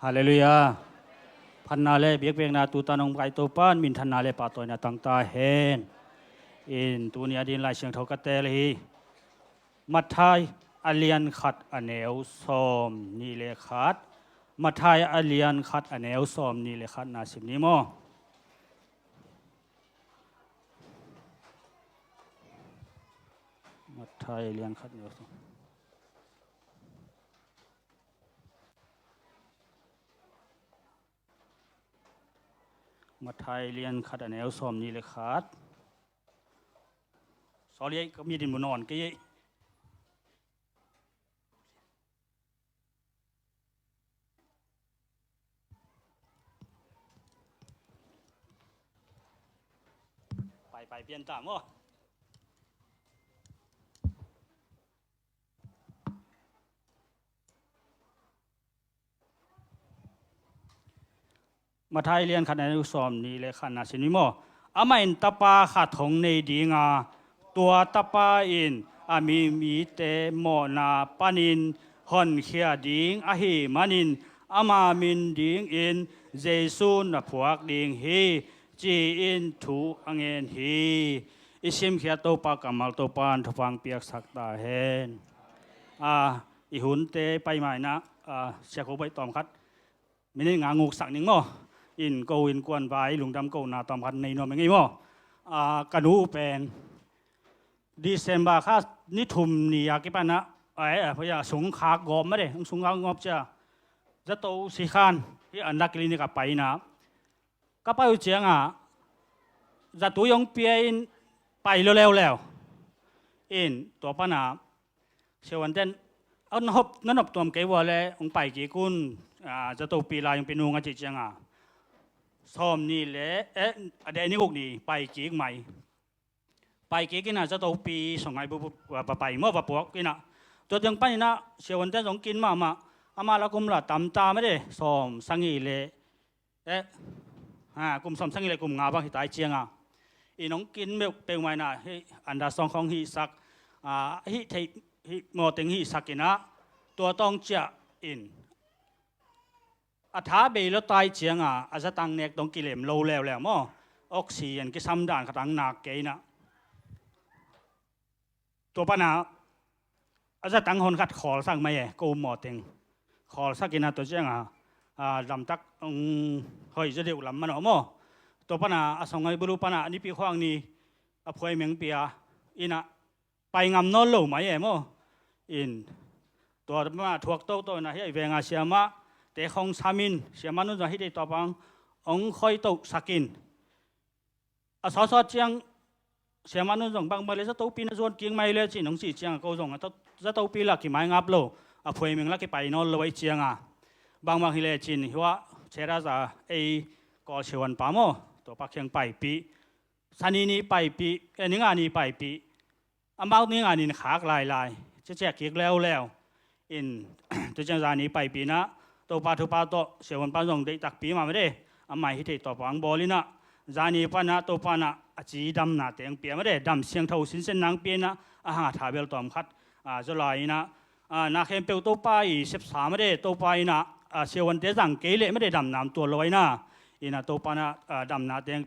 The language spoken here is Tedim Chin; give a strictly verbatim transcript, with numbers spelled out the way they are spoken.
Halleluiah. Phatna le biakpiakna tutan hong pai Topa in minthanna le pahtawina tang ta hen. In tuni a ding Lai Siangtho ka teel hi. Matthai a lian khat a neu sawm nih le khat. Matthai a lian khat a neu sawm nih le khat na sim ni maw? Matthai a lian khat neu sawm. Matthai lian khat a neu sawm nih le khat. Sorry, ka mit in mu nawn kei ei. Pai, pai pian ta maw? Matthai lian khat a neu sawm nih le khat na sim ni maw? Amah in tapa khat hong nei ding a, tua tapa in a mi mite mawhna panin honkhia ding ahih manin ama min dingin Jesu na phuak ding hi, ci-in thu a ngen hi. I simkhiat Topa kammal Topa in thupha piaksak ta hen. A, i hunte pai mai na, a, Sia Ko Baih tawm khat minute nga nguksak ning maw? In ko innkuan vai lungdam kohna tawm khat nei nuam ing ei maw? A, ka nu pen December kha ni thum ni a kipan ah, ai, a, a sung khak gawp mah de, sung khak gawp cia. Zato sikhan hih an dak clinic a pai na. Ka pai uh ciangah zatui hong pia in pai lo leuleu. In tua pana siavuanten, "A, na hop, na nop tuam kei vua le hong pai kik un, a, zatopi lai hong pia nung," a cih ciangah sawm nih le, eh, a deh ni guk ni pai kik mai. Pai kik inah zatopi song ai bubu va pai maw, va puak inah. Tua tiang pan inah siavuanten zong kin mahmah, ama la kum la tamta mah de, sawm sagih le, eh, ha, kum sawm sagih le kum nga bang hi tai cianga. In hong kin meuh peuhmah inah hih anda song khong hihsak, a, hih theih, hih mawteng hihsak inah, tua tawng ciah in a tha bei lo tai cianga a zatang nek tawng kilem lo leuleu maw? Oxygen kisam dan khatang nak kei inah. Tua pana a zatang hon khat khawlsak mai e, ko mawteng. Khawlsak inah tua cianga, a, lamtak, um, hoih zaw deuh lam manawh maw? Tua pana a song ai bulu pana nipi khuang ni a phuai meng pia inah pai ngam nawn lo mai e maw? In tua mah thuak toto inah hih a i venga siamah te khong samin, siamah nun zong hih tei tawpang hong khoi tohsak in. A sawtsawt ciang siamah nun zong bangbang le zatopi na zuan kik mai le cin hong cih cianga ko zong a to-, zatopi la kimai ngap lo, a phuaimeng la kipai nawn lo ahi cianga. Bangbang hi le cin hih uah Ceraza ei Kawl siavuan pa maw? Tua pa kiang paipih. Sani ni paipih, eh, ninga ni paipih. Amau ninga ni khak lailai. Ciaciah kik leuleu. In, tu ciang zani paipih inah, Topa thupha tawh, siavuan pan zong deih takpi mah mah de. Amah hih theih tawpang bawl inah, zani panah, Topa inah, a ci damna teng pia mah de. Dam siangtho sinsen nang pia inah, a hang a tha bel tawm khat, a, zaw lai inah, a, na khempeuh Topa i sepsa mah de, Topa inah, a, siavuante zang kei leh mah de damna om tuan lo inah. Inah Topa inah, a, damna teng